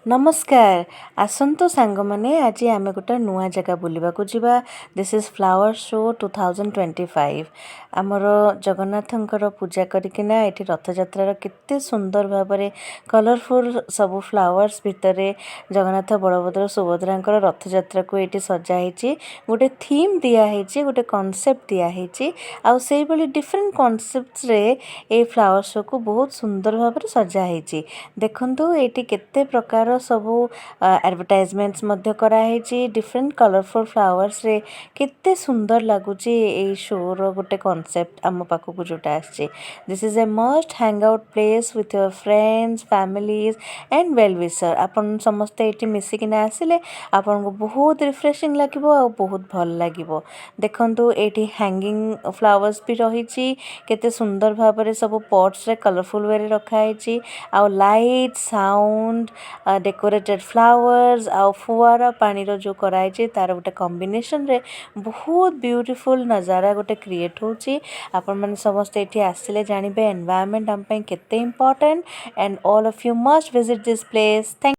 ନମସ୍କାର, ଆସନ୍ତୁ ସାଙ୍ଗମାନେ, ଆଜି ଆମେ ଗୋଟେ ନୂଆ ଜାଗା ବୁଲିବାକୁ ଯିବା। This is flower show 2025. ଆମର ଜଗନ୍ନାଥଙ୍କର ପୂଜା କରିକିନା ଏଠି ରଥଯାତ୍ରାର କେତେ ସୁନ୍ଦର ଭାବରେ କଲରଫୁଲ୍ ସବୁ ଫ୍ଲାୱାର୍ସ ଭିତରେ ଜଗନ୍ନାଥ, ବଳଭଦ୍ର, ସୁଭଦ୍ରାଙ୍କର ରଥଯାତ୍ରାକୁ ଏଇଠି ସଜା ହେଇଛି। ଗୋଟେ ଥିମ୍ ଦିଆହେଇଛି, ଗୋଟେ କନସେପ୍ଟ ଦିଆହେଇଛି ଆଉ ସେଇଭଳି ଡିଫରେଣ୍ଟ କନସେପ୍ଟରେ ଏଇ ଫ୍ଲାୱାର ଶୋକୁ ବହୁତ ସୁନ୍ଦର ଭାବରେ ସଜା ହେଇଛି। ଦେଖନ୍ତୁ, ଏଇଠି କେତେ ପ୍ରକାର ସବୁ ଆଡ଼ଭର୍ଟାଇଜମେଣ୍ଟସ୍ ମଧ୍ୟ କରାହେଇଛି। ଡିଫରେଣ୍ଟ କଲରଫୁଲ୍ ଫ୍ଲାୱାର୍ସରେ କେତେ ସୁନ୍ଦର ଲାଗୁଛି। ଏଇ ଶୋର ଗୋଟେ କନସେପ୍ଟ ଆମ ପାଖକୁ ଯୋଉଟା ଆସିଛି। This is a must hang out place with your friends, families and well wisher. ଆପଣ ସମସ୍ତେ ଏଇଠି ମିଶିକିନା ଆସିଲେ ଆପଣଙ୍କୁ ବହୁତ ରିଫ୍ରେସିଂ ଲାଗିବ ଆଉ ବହୁତ ଭଲ ଲାଗିବ। ଦେଖନ୍ତୁ, ଏଇଠି ହ୍ୟାଙ୍ଗିଂ ଫ୍ଲାୱାର୍ସ ବି ରହିଛି। କେତେ ସୁନ୍ଦର ଭାବରେ ସବୁ ପଟ୍ସରେ କଲରଫୁଲ୍ ୱେରେ ରଖାହେଇଛି ଆଉ ଲାଇଟ୍, ସାଉଣ୍ଡ, ଡେକୋରେଟେଡ୍ ଫ୍ଲାୱାର୍ସ ଆଉ ଫୁଆରା ପାଣିର ଯୋଉ କରାହେଇଛି, ତାର ଗୋଟେ କମ୍ବିନେସନରେ ବହୁତ ବ୍ୟୁଟିଫୁଲ୍ ନଜାରା ଗୋଟେ କ୍ରିଏଟ୍ ହେଉଛି। ଆପଣମାନେ ସମସ୍ତେ ଏଠି ଆସିଲେ ଜାଣିବେ ଏନଭାୟରମେଣ୍ଟ ଆମ ପାଇଁ କେତେ important, and all of you must visit this place. Thank